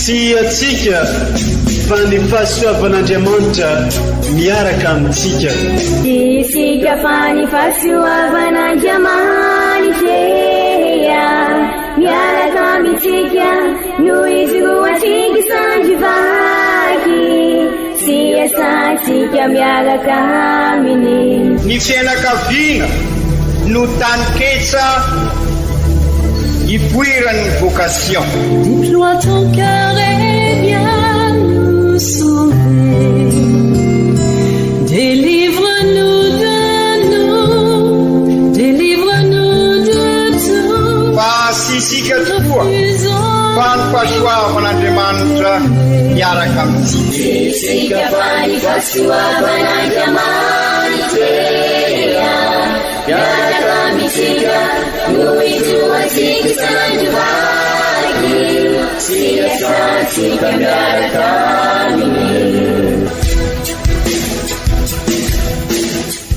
Tsy antsika fa ny fahasoavan'Andriamanitra miaraka amintsika. Tsy isika fa ny fahasoavan'Andriamanitra miaraka amintsika no ijoroantsika sandry vaky sy iasantsika miaraka aminy. Ny fianakaviana no taninketsa ipoiran'ny vocation. Déploie ton cœur et viens nous sauver. Délivre-nous de nous, délivre-nous de tout. Fa tsy isika tokoa fa ny fahasoavan'Andriamanitra miaraka amintsika. Tsy isika fa ny fahasoavan'Andriamanitra miaraka amintsika no ijoroantsika sandry vaky sy iasantsika miaraka aminy.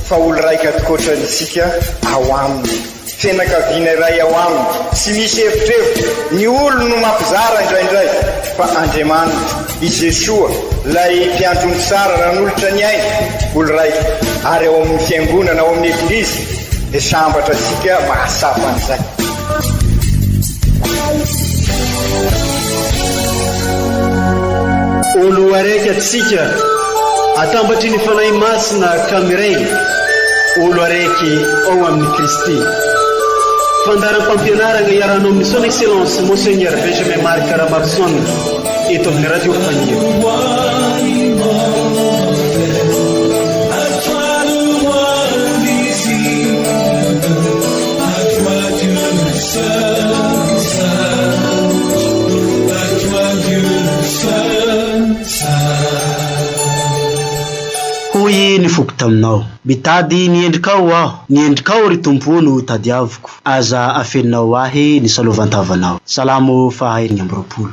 Fa olo raika tokoatra isika ao aminy, fianakaviana iray ao aminy, tsy misy evitrevitra, ny olo no mampizara indraindray, fa Andriamanitra, i Jesoa, ilay mpiandry ondry tsara nanolotra ny ainy, olo raika, ary ao amin'ny fiangonana, ao amin'ny Eglizy, dia sambatra isika mahatsapa an'izay. Olo araiky atsika atambatry ny Fanahy Masina ka miray olo araiky ao amin'i Kristy. Fandaharam-pampianaragna iarahanao amin'ny Son Excellence Monseigneur Benjamin Marc Ramaroson eto amin'ny Radio Faniry. Hoy ny foko taminao, Mitady ny endrikao aho, ny endrikao, ry Tompo o, no tadiaviko, aza afeninao ahy ny salovan-tavanao. Salamo faha 26.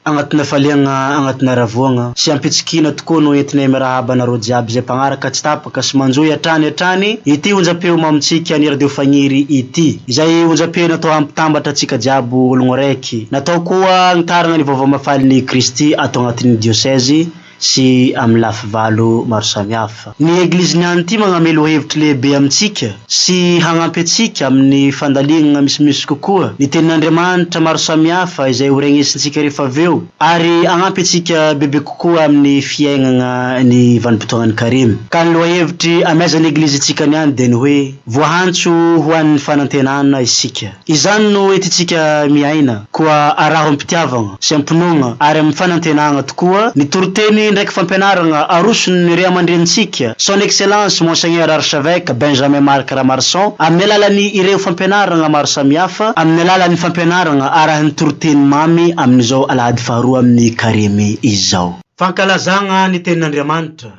Agnatina hafaliagna, agnatina haravoagna, sy am-pitsikiana tokoa no entinay mirahaba anareo jiaby izay mpagnaraka tsy tapaka sy manjohy hatrany hatrany ity onjam-peo mamintsika ny Radio Fagniry ity, izay onjam-peo natao hampitambatra antsika jiaby ologno araiky. Natao koa hagnitaragna ny vaovao mahafalin'i Kristy ato agnatin'ny diosezy sy amin'ny lafy valo maro samihafa. Ny Eglizy niany ity magname lohahevitry lehibe amintsika sy hagnampy antsika amin'ny fandalignana misimisy kokoa ny Tenin'Andriamanitra maro samihafa izay ho regnesintsika rehefa avy eo ary hagnampy antsika bebe kokoa amin'ny fiaignana ny vanim-potoagnan'ny Karemy. Ka ny lohahevitry amiazan'ny Eglizintsika niany dia ny hoe, Voahantso ho an'ny fanantenana isika. Izany no entintsika miaina, koa araho am-pitiavagna sy am-pinoagna ary amin'ny fanantenagna tokoa ny toriteny ndraiky fampianaragna aroson'ny ray aman-drenintsika, Son Excellence Monseigneur Archevêque Benjamin Marc Ramarson, amin'ny alalan'ny ireo fampianaragna maro samihafa, amin'ny alalan'ny fampianaragna arahin'ny toriteny mamy amin'izao alahady faharoa amin'ny Karemy izao. Fankalazagna ny Tenin'Andriamanitra,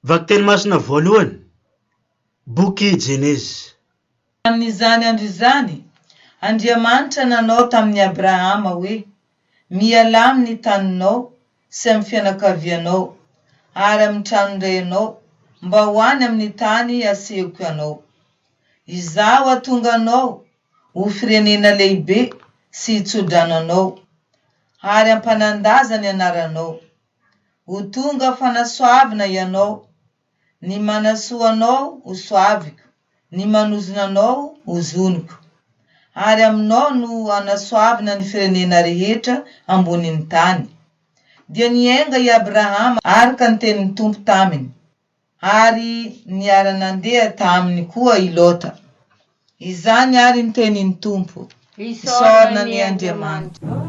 Vakiteny Masina voalohany, Boky Jenezy. Tamin'izany andro izany, Andriamanitra nanao tamin'i Abrahama hoe, Mialà amin'ny taninao sy amin'ny fianakavianao ary amin'ny tranon-drainao mba ho any amin'ny tany asehoko anao. Izaho hahatonga anao ho firenena lehibe sy hitsodrano anao, ary hampanan-daza ny anaranao. Ho tonga fanasoavina ianao Ny manasoa anao hosoaviko, ny manozona anao hozoniko. Ary aminao no hanasoavina ny firenena rehetra ambonin'ny tany. Dia niainga i Abrahama araka ny tenin'ny Tompo taminy, ary niara-nandeha taminy koa i Lota. Izany àry ny tenin'ny Tompo. Isaorana anie Andriamanitra.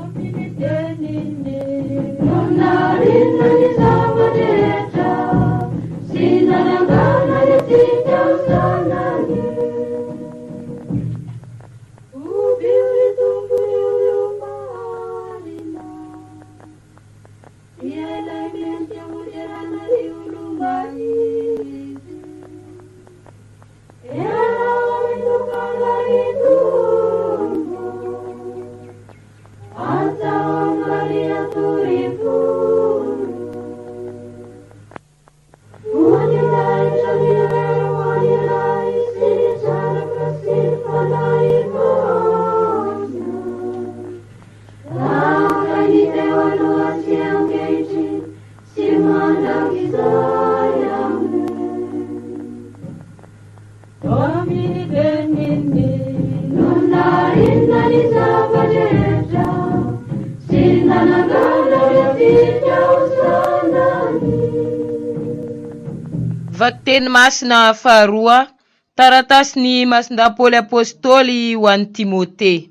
Vakiteny masina faharoa, taratasin'i Masindahy Paoly Apostoly ho an'i Timote.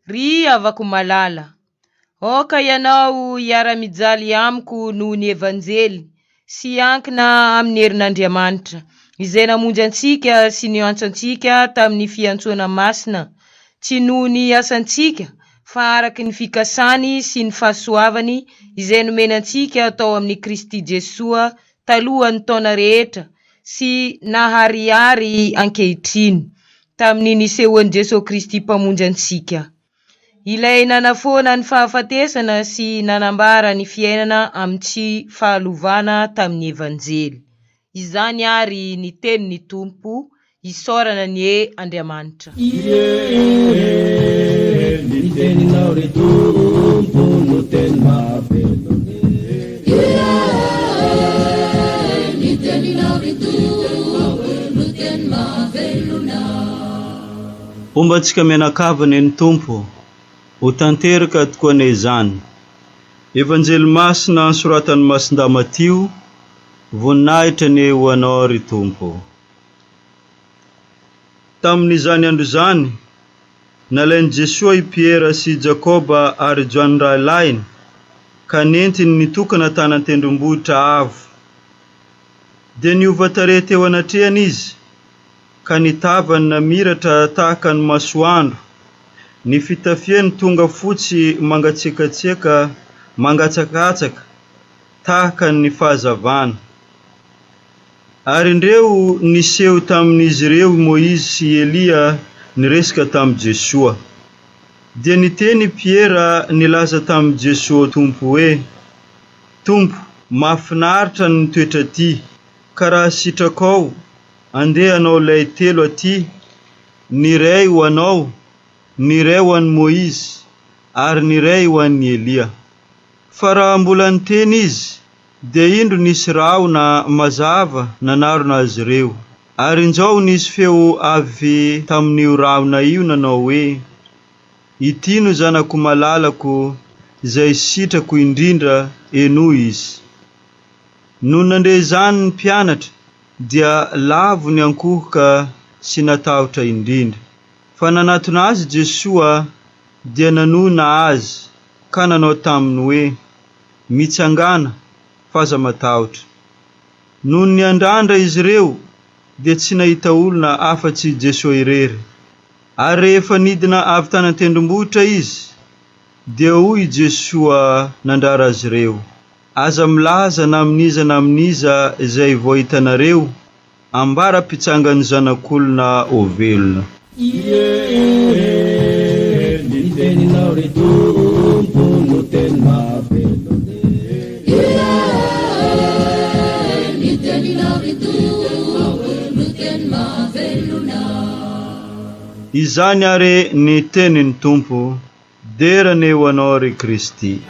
Ry havako malala, aoka ianao hiara-mijaly amiko noho ny Evanjely sy hiankina amin'ny herin'Andriamanitra, izay namonjy antsika sy niantso antsika tamin'ny fiantsoana masina, tsy noho ny asantsika, fa araka ny fikasany sy ny fahasoavany izay nomeny antsika tao amin'i Kristy Jesoa talohan'ny taona rehetra sy naharihary ankehitriny, tamin'ny nisehoan'i Jesoa Kristy Mpamonjy antsika. Ilay nanafoana ny fahafatesana sy nanambara ny fiainana amin'ny tsy fahalovana tamin'ny Evanjely. Izany àry ny tenin'ny Tompo, isaorana anie Andriamanitra. Ie, ny teninao ry Tompo no teny mahavelona e. Ie, ny teninao ry Tompo no teny mahavelona. Homba antsika mianakavy anie ny Tompo, ho tanteraka tokoa anie izany. Evanjely Masina nosoratan'i Masindahy Matio, voninahitra anie ho Anao ry Tompo. Tamin'izany andro izany, nalain'i Jesoa i Piera sy i Jakoba ary Joany rahalahiny, ka nentiny nitokana tany an-tendrombohitra avo. Dia niova tarehy teo anatrehany Izy, ka ny tavany namiratra tahaka ny masoandro, ny fitafiany tonga fotsy mangatsiakatsiaka mangatsakatsaka tahaka ny fahazavana. Ary indreo niseho tamin'izy ireo i Moizy sy i Elia niresaka tamin'i Jesoa. Dia niteny i Piera nilaza tamin'i Jesoa Tompo hoe, Tompo, mahafinaritra ny mitoetra aty, ka raha sitrakao, Andeha hanao lay telo aty, ny iray ho anao, ny iray ho an'i Moizy, ary ny iray ho an'i Elia. Fa raha mbola niteny izy, dia indro nisy rahona mazava nanarona azy ireo. Ary injao nisy feo avy tamin'io rahona io nanao hoe, Ity no Zanako malalako, izay sitrako indrindra, henoy Izy. Nony nandre izany ny mpianatra, dia lavo ny ankohoka sy natahotra indrindra. Fa nanatona azy Jesoa, dia nanohina azy, ka nanao taminy hoe, Mitsangàna, fa aza matahotra. Nony niandrandra izy ireo, dia tsy nahita olona afa-tsy Jesoa irery. Ary rehefa nidina avy tany an-tendrombohitra Izy, dia hoy i Jesoa nandrara azy ireo, Aza milaza na amin'iza na amin'iza izay vao hitanareo, ambara-pitsangan'ny Zanak'olona ho velona. Ie, ny teninao ry Tompo no teny mahavelona e. Ie, ny teninao ry Tompo no teny mahavelona. Izany àry ny tenin'ny Tompo. Dera anie ho Anao ry Kristy.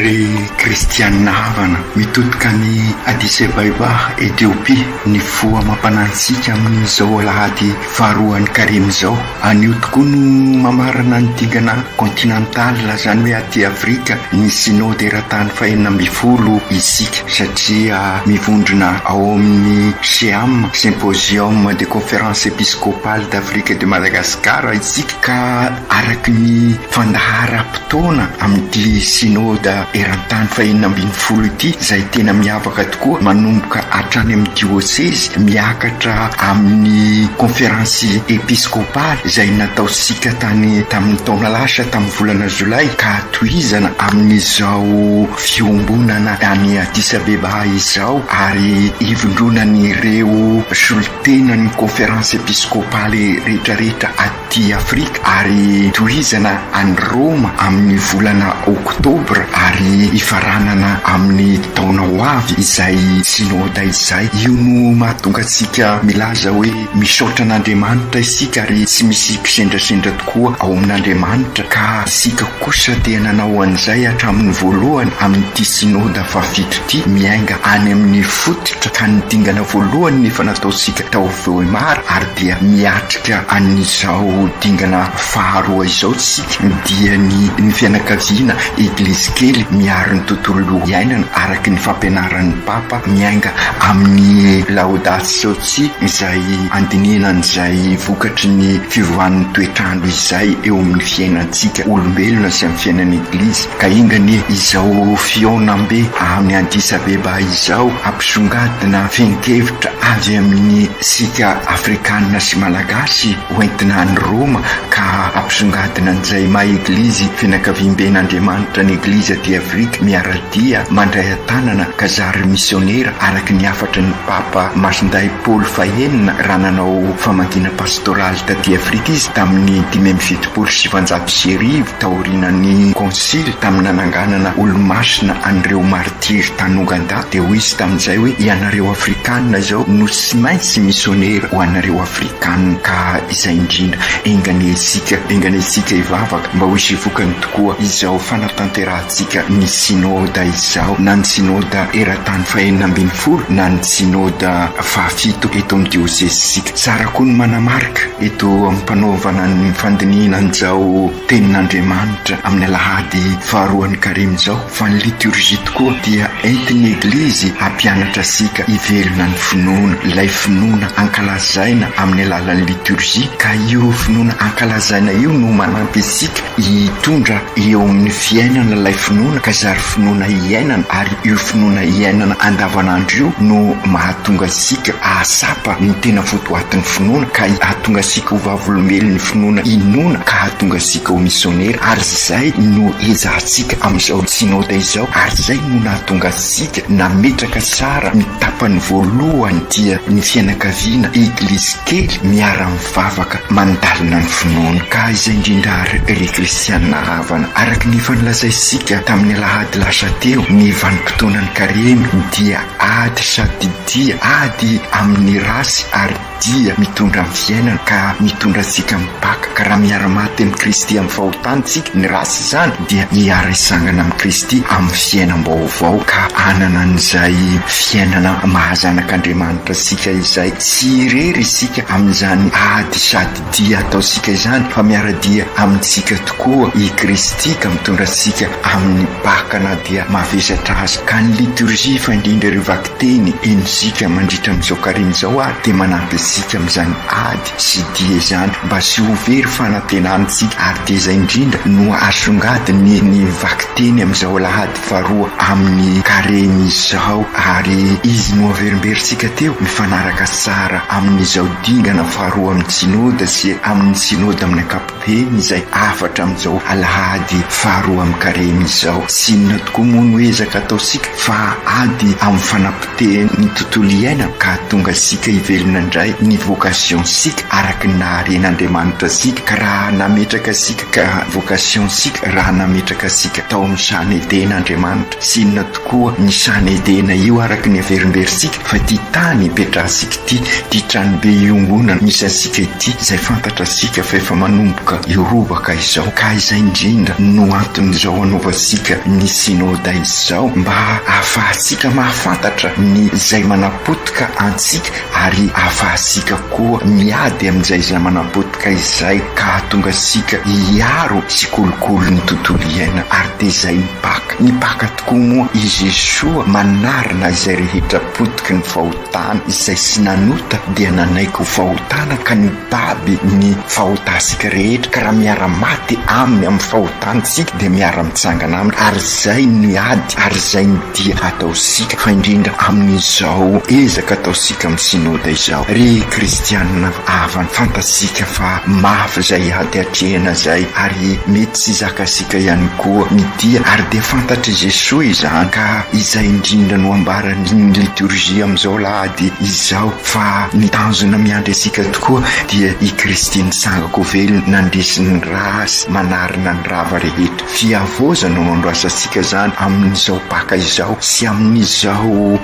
Ry Kristianina havana, mitodika any Addis Abeba, Etiopia, ny fo amam-panahintsika amin'izao alahady faharoan'ny Karemy izao. Anio tokoa no mamarana ny dingana kontinantal, izany hoe aty Afrika, ny Synode eran-tany fahenina ambin'ny folo isika, satria mivondrona ao amin'ny SCEAM, Symposium des Conférences Episcopales d'Afrique et de Madagascar, isika, ka araka ny fandaharam-potoana amin'ity Synoda eran-tany. fahenina ambin'ny folo ity, izay tena miavaka tokoa, manomboka hatrany amin'ny diosezy, miakatra amin'ny konferansy episkopaly izay nataontsika tany tamin'ny taona lasa tamin'ny volana jolay, ka tohizana amin'izao fiombonana any Addis Abeba izao ary ivondronan'ireo solontenan'ny konferansy episkopaly rehetrarehetra aty Afrika ary tohizana any Roma amin'ny volana oktobra ary hifaranana amin'ny taona ho avy izay synoda izay. Io no mahatonga antsika milaza hoe misaotra an'Andriamanitra isika ary tsy misy kisendrasendra tokoa ao amin'Andriamanitra ka isika kosa dia nanao an'izay hatramin'ny voalohany amin'ity synoda fahafito ity miainga any amin'ny fototra ka ny dingana voalohany no efa nataontsika tao Vohemar ary dia miatrika an'izao dingana faharoa izao isika dia ny ny fianakaviana Eglizy kely miaro ny tontolo iainana araka ny fampianaran'ny Papa miainga amin'ny Laudato Si izay andinihina an'izay vokatry ny fiovan'ny toetr'andro izay eo amin'ny fiainantsika olombelona sy amin'ny fiainan'ny Eglizy. Ka enga anie izao fihaonambe any Addis Abeba izao hampisongadina fehin-kevitra avy amin'ny sika Afrikana sy Malagasy hoentina any Roma ka hampisongadina an'izay maha Eglizy fianakaviamben'Andriamanitra ny Eglizy aty Afrika miara-dia mandray an-tanana ka zary misionera araka ny hafatry ny Papa Masindahy Paoly fahenina raha nanao famangiana pastoraly taty Afrika izy tamin'ny 1975 taorianan'ny konsily tamin'ny nananganana olomasina an'ireo martiry tany Ogandà dia hoy izy tamin'izay hoe ianareo Afrikanina izao no tsy maintsy misionera ho anareo Afrikanina ka izay indrindra enga anie isika enga anie isika hivavaka mba ho hisy vokany tokoa izao fanatanterahantsika ny synoda izao na ny synoda eran-tany fahenina ambin'ny folo na ny synoda fahafito eto amin'ny diosezintsika. Tsara koa ny manamarika eto am-panaovana ny fandinihina an'izao tenin'Andriamanitra amin'ny alahady faharoan'ny karemy izao fa ny liturgie tokoa dia entin'ny Eglizy hampianatra antsika hivelona ny finoana, ilay finoana ankalazaina amin'ny alalan'ny liturgie ka io finoana ankalazaina io no manampy antsika hitondra eo amin'ny fiainana ilay finoana ka zary finoana iainana ary io finoana iainana andavanandro io no mahatonga antsika hahatsapa ny tena votoatin'ny finoana ka hahatonga antsika ho vavolombelon'ny finoana inoana ka hahatonga antsika ho misionera ary izay no ezahantsika amin'izao synoda izao ary izay no nahatonga antsika nametraka tsara ny tapany voalohany dia ny fianakaviana eglizy kely miara-mivavaka mandalina ny finoana. Ka izay indrindra àry, ry kristiana havana, araka ny efa nolazaintsika tamin'ny alahady lasa teo, ny vanim-potoanan'ny Karemy dia ady sady dia, ady amin'ny ratsy ary dia mitondra amin'ny fiainana ka mitondra antsika mipaka. Ka raha miara-maty amin'i Kristy amin'ny fahotana isika, ny ratsy izany, dia hiara-hisangana amin'i Kristy amin'ny fiainam-baovao ka hanana an'izay fiainana maha-zanak'Andriamanitra antsika izay. Tsy irery isika amin'izany ady sady dia ataontsika izany fa miara-dia amintsika tokoa i Kristy ka mitondra antsika amin'ny Paka na dia mavesatra aza. Ka ny liturgie fa indrindra ireo vakiteny henontsika mandritra amin'izao karemy izao ary dia manampy antsika amin'izany ady sy dia izany mba tsy ho very fanantenana isika ary dia izay indrindra no asongadiny ny vakiteny amin'izao alahady faharoa amin'ny karemy izao ary izy no averimberintsika teo mifanaraka tsara amin'izao dingana faharoa amin'ny synoda sy amin'ny synoda amin'ny ankapobeny izay hafatra amin'izao alahady faharoa amin'ny karemy izao. Tsy inona tokoa moa no ezaka ataontsika fa ady amin'ny fanapotehana ny tontolo iainana ka hahatonga antsika hivelona indray ny vocation-tsika araka ny naharian'Andriamanitra antsika ka raha nametraka antsika ka vocation-tsika raha nametraka antsika tao amin'ny sahan'i Edena Andriamanitra. Tsy inona tokoa ny sahan'i Edena io araka ny averimberintsika fa ity tany ipetrahantsika ity, ity tranobe iongonana misy antsika ity izay fantatra antsika fa efa manomboka hirobaka izao. Ka izay indrindra no anton'izao anaovantsika ny Synoda izao mba hahafahantsika mahafantatra ny izay manapotika antsika ary hahafahantsika. ahafahantsika koa miady amin'izay izay manapotika izay ka hahatonga antsika hiaro sy kolokolo ny tontolo iainana ary dia izay ny Paka. Ny Paka tokoa moa i Jesoa manarina izay rehetra potiky ny fahotana, izay tsy nanota dia nanaiky ho fahotana ka nibaby ny fahotantsika rehetra ka raha miara-maty aminy amin'ny fahotantsika dia miara-mitsangana aminy ary izay ny ady ary izay ny dia ataontsika fa indrindra amin'izao ezaka ataontsika amin'ny Synoda izao. Ry kristianina havana, fantatsika fa mafy izay ady atrehina izay ary mety tsy zakantsika ihany koa ny dia ary dia fantatr'i Jesoa izany ka izay indrindra no ambaran'ny litorjia amin'izao alahady izao fa ny tanjona miandry antsika tokoa dia i Kristy nitsangako velona nandresy ny ratsy manarina ny rava rehetra. Fihavaozana no andrasantsika izany amin'izao Paka izao sy amin'izao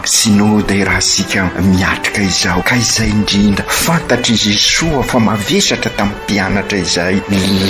Synoda irahantsika miatrika izao. Ka izay indrindra, fantatr'i Jesoa fa mavesatra tamin'ny mpianatra izay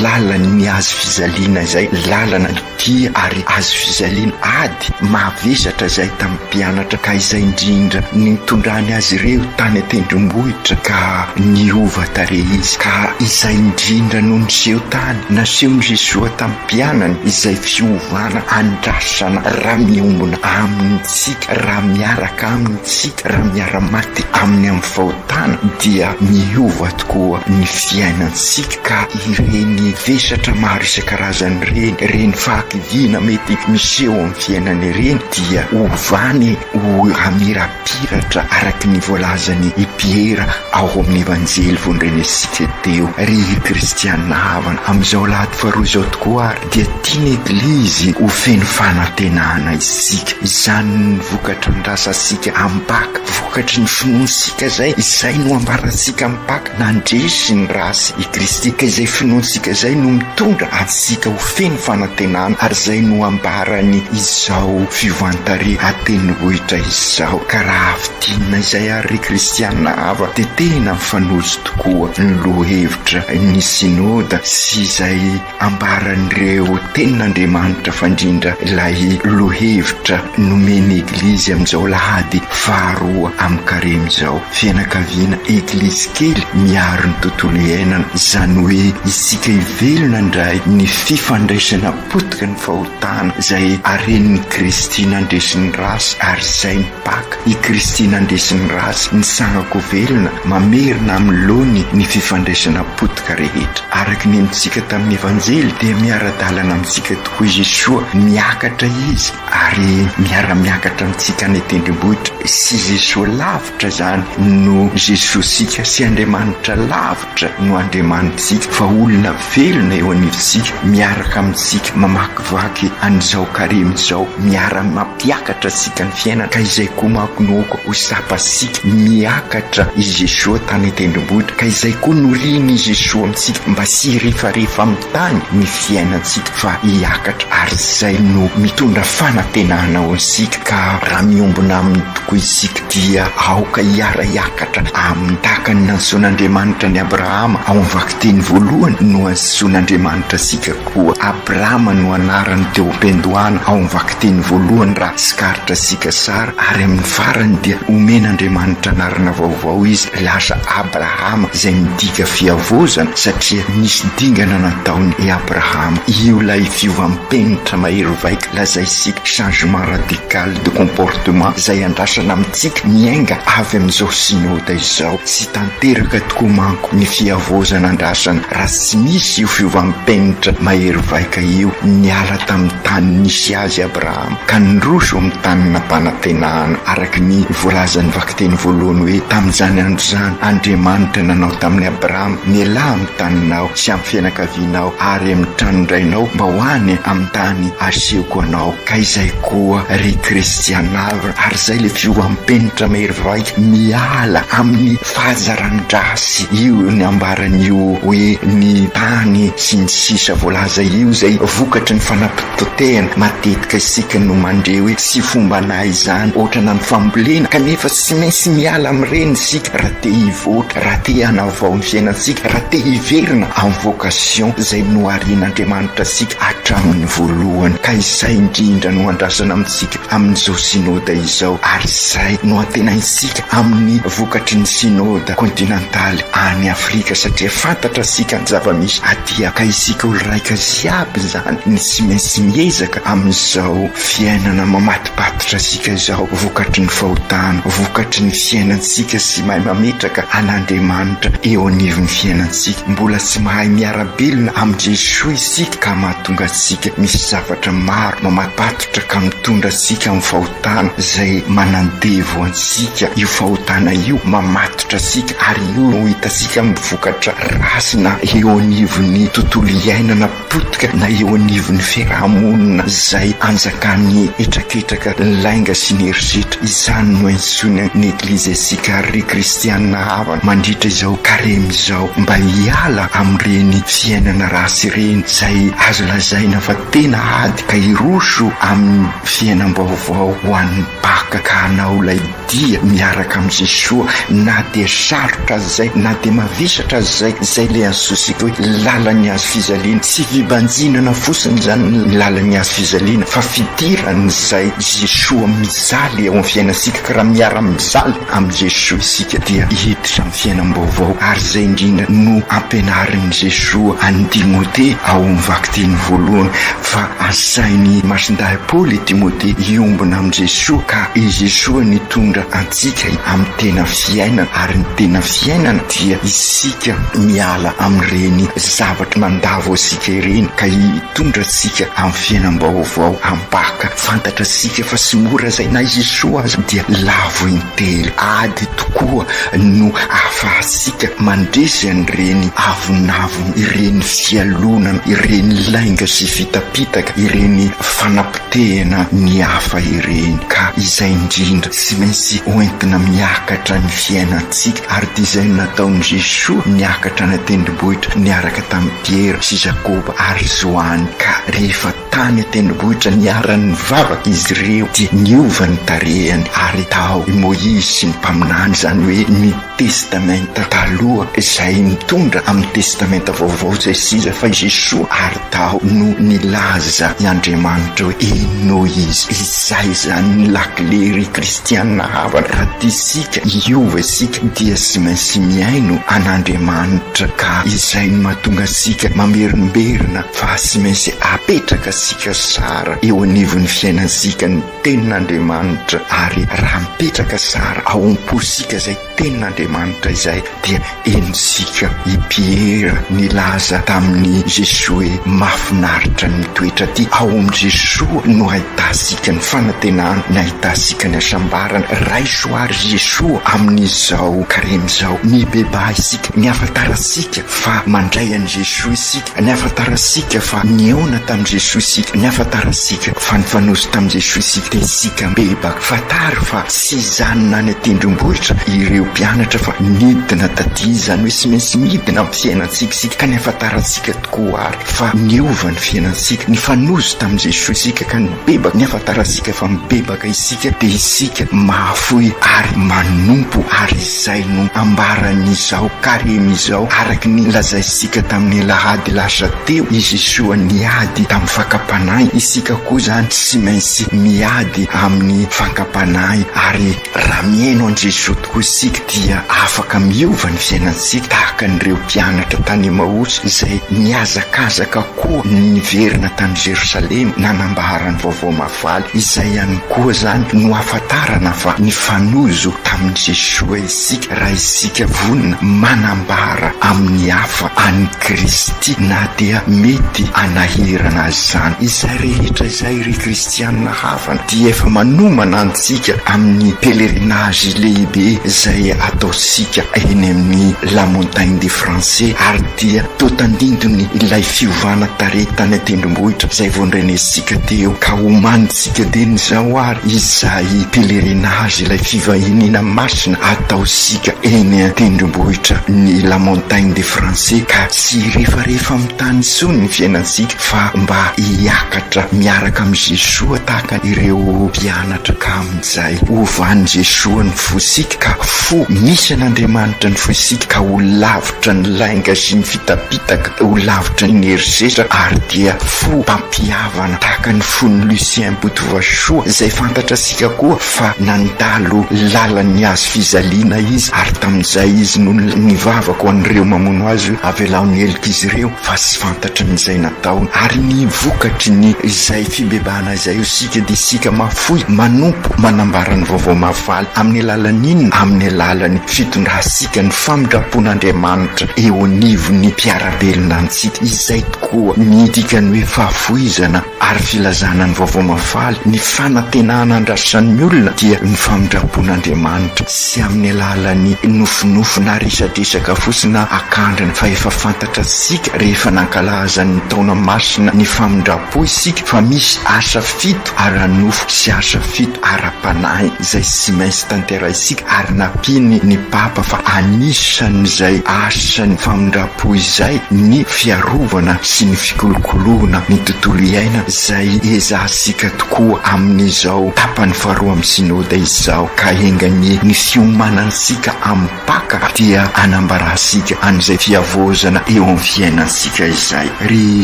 lalan'ny hazo fijaliana izay, lalana dia ary hazo fijaliana, ady mavesatra izay tamin'ny mpianatra, ka izay indrindra nitondrany azy ireo tany an-tendrombohitra ka niova tarehy izy, ka izay indrindra no niseho tany. Nasehon'i Jesoa tamin'ny mpianany izay fiovana andrasana raha miombona Aminy isika, raha miaraka Aminy isika, raha miara-maty Aminy amin'ny fahotana dia miova tokoa ny fiainantsika ka ireny vesatra maro isan-karazany ireny, ireny fahakiviana mety miseho amin'ny fiainana ireny dia ovany ho hamirapiratra araka ny voalazan'i Piera ao amin'ny Evanjely vao norenesintsika teo. Ry kristiana havana, amin'izao alahady faharoa izao tokoa ary dia tian'ny Eglizy ho feno fanantenana isika. Izany no vokatra andrasantsika amin'ny Paka, vokatry ny finoantsika izay, izay no ambarantsika amin'ny Paka, nandresy ny ratsy i Kristy, ka izay finoantsika izay no mitondra antsika ho feno fanantenana, ary izay no ambarany izao fiovan-tarehy an-tendrombohitra izao. Ka raha fintinina izay ary ry kristiana hava dia tena mifanojo tokoa ny lohahevitra ny synoda sy izay ambaran'ireo tenin'Andriamanitra fa indrindra ilay lohahevitra nomen'ny Eglizy amin'izao alahady faharoa amin'ny karemy izao, fianakaviana Eglizy kely miaro ny tontolo iainana, izany hoe isika hivelona indray ny fifandraisana potika ny fahotana izay arenin'i Kristy nandresy ny ratsy ary izay ny Paka, i Kristy nandresy ny ratsy, nitsangako velona, mamerina amin'ny laoniny ny fifandraisana potika rehetra. Araka ny henontsika tamin'ny Evanjely dia miara-dalana amintsika tokoa i Jesoa, miakatra Izy ary miara-miakatra amintsika any an-tendrombohitra. Sy Jesoa lavitra izany no Jesoa-tsika, sy Andriamanitra lavitra no Andriamanitsika, fa olona velona eo anivontsika, miaraka amintsika, mamakivaky an'izao karemy izao, miara-mampiakatra antsika ny fiainana, ka izay koa manko no aoka ho tsapantsika, miakatra i Jesoa tany an-tendrombohitra, ka izay koa no rin'i Jesoa amintsika, mba tsy hirefarefa amin'ny tany ny fiainantsika, fa hiakatra, ary izay no mitondra fanantenana ho antsika, ka raha miombona aminy tokoa isika, dia aoka hiara-hiakatra aminy, tahaka ny nantsoin'Andriamanitra an'i Abrahama ao amin'ny vakiteny voalohany no antsoin'Andriamanitra antsika koa. Abrama no anarany teo am-piandohana ao amin'ny vakiteny voalohany raha tsikaritra antsika tsara, ary amin'ny farany dia omen'Andriamanitra anarana vaovao izy, lasa Abrahama izay midika fihavaozana satria nisy dingana nataony i Abrahama. Io ilay fiovam-penitra mahery vaika lazaintsika changement radical de comportement izay andrasana amintsika miainga avy amin'izao Synoda izao. Tsy tanteraka tokoa manko ny fihavaozana andrasana raha tsy misy io fiovam-penitra mahery vaika io. Niala tamin'ny tany nisy azy Abrahama ka niroso amin'ny tany nampanantenana, araka ny voalazan'ny vakiteny voalohany hoe, Tamin'izany andro izany, Andriamanitra nanao tamin'i Abrahama, Mialà amin'ny taninao sy amin'ny fianakavianao ary amin'ny tranon-drainao mba ho any amin'ny tany asehoko anao. Ka izay koa ry kristiana havana, ary izay ilay fiovam-penitra mahery vaika miala amin'ny fahazaran-dratsy io ny ambaran'io hoe ny tany sy ny sisa voalaza io izay vokatry ny fanapotehana. Matetika isika no mandre hoe tsy fombanay izany ohatrana ny fambolena kanefa tsy maintsy miala amin'ireny isika raha te hivoatra, raha te hanavao ny fiainantsika, raha te hiverina amin'ny vocation izay noharian'Andriamanitra antsika hatramin'ny voalohany, ka izay indrindra no andrasana amintsika amin'izao Synoda izao, ary izay no antenaintsika amin'ny. vokatry ny Synoda kontinantaly any Afrika satria fantatra sika ny zava-misy aty ka isika olo raika jiaby zany ny tsy maintsy miezaka amin'izao fiainana mamatipatitra sika izao vokatry ny fahotana, vokatry ny fiainantsika sy mahay mametraka an'Andriamanitra eo anivon'ny fiainantsika. Mbola tsy mahay miara-belona amin'i Jesoa isika ka mahatonga antsika misy zavatra maro mamatipatitra ka mitondra antsika amin'ny fahotana izay manandevo antsika. Io fahotana io mamatotra antsika ary io no hitantsika amin'ny vokatra ratsy na eo anivon'ny tontolo iainana potika na eo anivon'ny fiaraha-monina izay anjakan'ny hetraketraka, ny lainga sy ny herisetra. Izany no antsoina ny Eglizy antsika ary ry kristiana havana mandritra izao karemy izao mba hiala amin'ireny fiainana ratsy ireny izay azo lazaina fa tena ady ka hiroso amin'ny fiainam-baovao ho an'ny Paka ka hanao ilay dia miaraka amin'i Jesoa na dia sarotra aza izay, na dia mavesatra aza izay, izay ilay antsointsika hoe lalan'ny hazo fijaliana. Tsy fibanjinana fotsiny izany ny lalan'ny hazo fijaliana fa fidiran'izay Jesoa mijaly eo amin'ny fiainantsika, ka raha miara-mijaly amin'i Jesoa isika dia hiditra amin'ny fiainam-baovao, ary izay indrindra no ampianarin'i Jesoa an'i Timothée ao amin'ny vakiteny voalohany fa asain'i Masindahy Paoly i Timothée hiombona amin'i Jesoa ka i Jesoa nitondra antsika amin'ny tena fiainana ary ny tena fiainana dia isika miala amin'ireny zavatra mandavo antsika ireny ka hitondra antsika amin'ny fiainam-baovao ampaka fantatra antsika fa tsy mora izay na i Jesoa aza dia lavo intelo ady tokoa no ahafahantsika mandresy an'ireny avonavona ireny fialonana, ireny lainga sy fitapitaka, ireny fanapotehana ny hafa ireny. Ka izay indrindra, tsy maintsy hoentina miakatra ny fiainantsika, ary dia izay no nataon'i Jesoa, niakatra any an-tendrombohitra niaraka tamin'i Piera sy Jakoba ary Joany, ka rehefa tany an-tendrombohitra niara-nivavaka izy ireo dia niova ny tarehiny, ary tao i Moizy sy ny mpaminany, izany hoe ny Testamenta Taloha izay mitondra amin'ny Testamenta Vaovao izay sisa fa i Jesoa ary tao no nilaza i Andriamanitra hoe henoy Izy. Izay izany ny lakile ry kristiana havana. Raha tiantsika hiova isika dia tsy maintsy mihaino an'Andriamanitra ka izay no mahatonga antsika mamerimberina fa tsy maintsy apetraka antsika tsara eo anivon'ny fiainantsika ny Tenin'Andriamanitra, ary raha mipetraka tsara ao am-pontsika izay Tenin'Andriamanitra izay, dia henontsika i Piera nilaza tamin'i Jesoa hoe, Mahafinaritra ny mitoetra aty. Ao amin'i Jesoa no ahitantsika ny fanantenana, ny ahitantsika ny hasambarana. Raiso àry Jesoa amin'izao karemy izao. Mibebaha isika, ny ahafantarantsika fa mandray an'i Jesoa isika. Ny ahafantarantsika fa nihaona tamin'i Jesoa isika, ny ahafantarantsika fa nifanojo tamin'i Jesoa isika, dia isika mibebaka. Fantaro fa tsy hijanona any an-tendrombohitra ireo mpianatra fa nidina taty, izany hoe tsy maintsy midina amin'ny fiainantsika isika, ka ny ahafantarantsika tokoa àry fa niova ny fiainantsika, nifanojo tamin'i Jesoa isika ka nibebaka, ny ahafantarantsika fa mibebaka isika dia isika mahafoy ary manompo ary izay no ambaran'izao karemy izao araka ny lazaintsika tamin'ny alahady lasa teo, i Jesoa niady tamin'ny fakam-panahy, isika koa izany tsy maintsy miady amin'ny fankam-panahy ary raha mihaino an'i Jesoa tokoa isika dia afaka miova ny fiainantsika tahaka an'ireo mpianatra tany Emaosy izay nihazakazaka koa niverina tany Jerosalema nanambara ny vaovao mahafaly. Izay ihany koa izany no ahafantarana fa nifanojo tamin'i Jesoa isika raha isika vonona manambara amin'ny hafa an'i Kristy na dia mety hanahirana azy izany. Izay rehetra izay ry kristiana havana dia efa manomana antsika amin'ny pèlerinage lehibe izay ataontsika eny amin'ny La Montagne des Français ary dia toa tandindon'ny ilay fiovana tarehy tany an-tendrombohitra izay vao nrenesintsika teo ka omanintsika dieny izao ary izay pèlerinage ilay fivahiniana masina ataontsika eny an-tendrombohitra ny La Montagne des Français ka tsy hirefarefa amin'ny tany intsony ny fiainantsika fa mba hiakatra. miakatra miaraka amin'i Jesoa tahaka ireo mpianatra ka amin'izay hovan'i Jesoa ny fosika ka fo misy an'Andriamanitra ny fosika ka ho lavitra ny lainga sy ny fitapitaka, ho lavitra ny herisetra ary dia fo mpampihavana tahaka ny fon'i Lucien Botovasoa izay fantatrasika koa fa nandalo lalan'ny hazo fijaliana izy ary tamin'izay izy no nivavaka ho an'ireo mamono azy hoe avelao ny helok'izy ireo fa tsy fantatry ny izay nataony ary ny vokatry ny izay fibebahana izay isika dia isika mahafoy manompo manambara ny vaovao mahafaly amin'ny alalan'ny inona? Amin'ny alalan'ny fitondrantsika ny famindram-pon'Andriamanitra eo anivon'ny mpiara-belona antsika izay tokoa ny dikan'ny hoe fahafoizana ary filazana ny vaovao mahafaly, ny fanantenana andrasan'ny olona dia ny famindram-pon'Andriamanitra, tsy amin'ny alalan'ny nofinofy na resadresaka fotsiny na akandrina, fa efa fantatratsika rehefa nankalaza ny taona masina ny famindram-po isika fa misy asa fito ara-nofo sy asa fito ara-panahy izay tsy maintsy tanterahintsika ary nampiany ny Papa fa anisan'izay asan'ny famindram-po izay ny fiarovana sy ny fikolokoloana ny tontolo iainana izay ezahantsika tokoa amin'izao tapany faharoa amin'ny Synoda izao ka enga anie ny fiomanantsika amin'ny Paka dia hanambarantsika an'izay fihavaozana eo amin'ny fiainantsika izay. Ry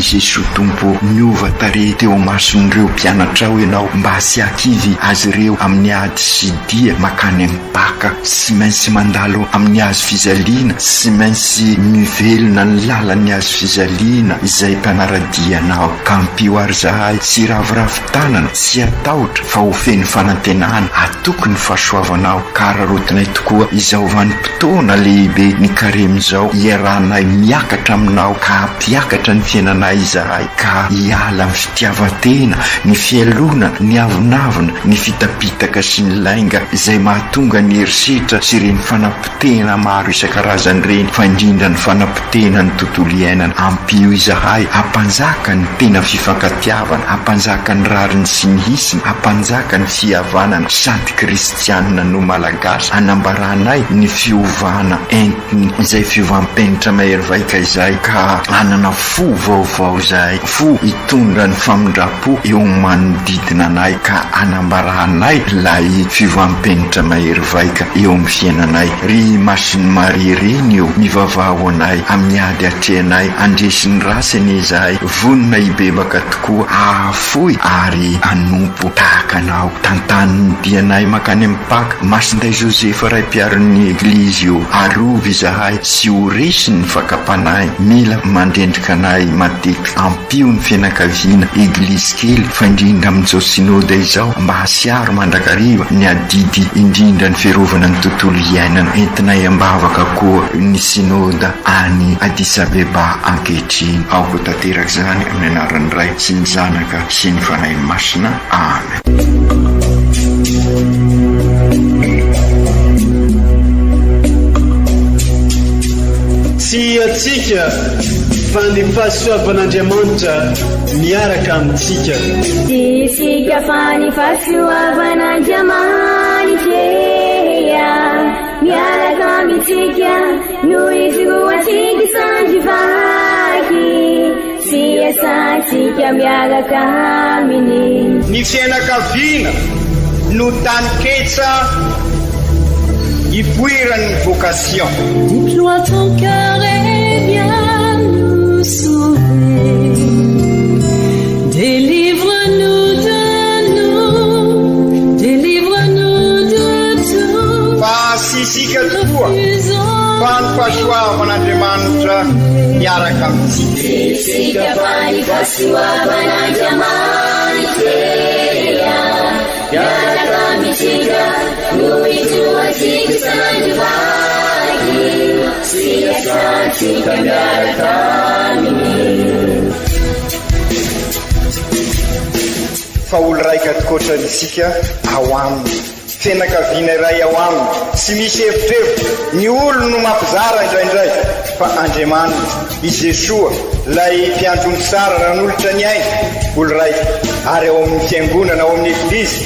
Jesoa Tompo ô, niova tarehy teo imason'ireo mpianatrao Ianao mba tsy hahakivy azy ireo amin'ny ady sy dia mankany amin'ny Paka. Tsy maintsy mandalo amin'ny hazo fijaliana, tsy maintsy mivelona ny lalan'ny hazo fijaliana izay mpanara-dia Anao. Ka ampio àry izahay tsy hiraviravy tanana, tsy hatahotra, fa ho feno fanantenana, hatoky ny fahasoavanao, ka araraotinay tokoa izao vanim-potoana lehibe ny karemy izao, hiarahanay miakatra aminao, ka hampiakatra ny fiainanay izahay, ka hiala amin'ny fitiavan-tena, ny fialonana, ny avonavona, ny fitapitaka sy ny lainga izay mahatonga ny herisetra sy ireny fanapotehana maro isan-karazany ireny, fa indrindra ny fanapotehana ny tontolo iainana. Ampio izahay hampanjaka ny tena fifankatiavana, hampanjaka ny rariny sy ny hisiny, hampanjaka ny fihavanana sady kristianina no malagasy, hanambaranay ny fiovana entiny izay fiovam-penitra mahery vaika izay ka hanana fo vaovao izahay, fo hitondra ny famindram-po eo amin'ny manodidina anay ka hanambaranay ilay fiovam-penitra mahery vaika eo amin'ny fiainanay. Ry Masin'i Maria Reny ô, mivavaha ho anay amin'ny ady atrehanay, handresy ny ratsy anie izahay, vonona hibebaka tokoa, hahafoy ary hanompo tahaka Anao. Tantano ny dianay mankany amin'ny Paka. Masindahy Josefa Ray mpiaro ny Eglizy ô, arovy izahay tsy ho resin'ny fakam-panahy mila mandrendrika anay matetika. Ampio ny fianakaviana Eglizy kely fa indrindra amin'izao Synoda izao mba hasiaro mandrakariva ny adidy indrindra ny fiarovana ny tontolo iainana. Entinay am-bavaka koa ny Synoda any Addis Abeba ankehitriny. Aoka ho tanteraka izany amin'ny anaran'ny Ray sy ny Zanaka sy ny Fanahy Masina. Amen. Tsy antsika fa ny fahasoavan'Andriamanitra miaraka amintsika. Tsy isika fa ny fahasoavan'Andriamanitra miaraka amintsika no ijoroantsika sandry vaky. Sy iasantsika miaraka aminy. Ny fianakaviana no taninketsa ipoiran'ny vocation. Déploie ton cœur et viens nous sauver. Délivre-nous de nous, délivre-nous de tout. Fa tsy isika tokoa fa ny fahasoavan'Andriamanitra miaraka amintsika. Tsy isika fa ny fahasoavan'Andriamanitra miaraka amintsika no ijoroantsika isan'andro vaky sy iasantsika miaraka aminy. Fa olo raika tokoatra isika ao aminy. Fianakaviana iray ao aminy, tsy misy evitrevitra, ny olony no mampizara indraindray, fa Andriamanitra, i Jesoa, ilay mpiandry omby tsara nanolotra ny ainy, olo raika, ary ao amin'ny Fiangonana, ao amin'ny Eglizy,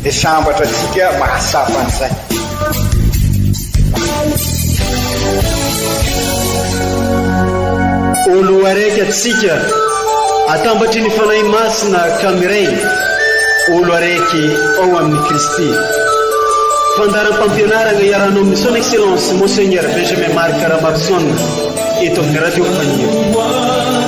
dia sambatra antsika mahatsapa an'izay. Olo araiky antsika. Atambatry ny Fanahy Masina ka miray olo araiky ao amin'i Kristy. Fandaharam-pampianarana iarahanao amin'ny Son Excellence Monseigneur Benjamin Marc Ramaroson eto amin'ny Radio Faniry.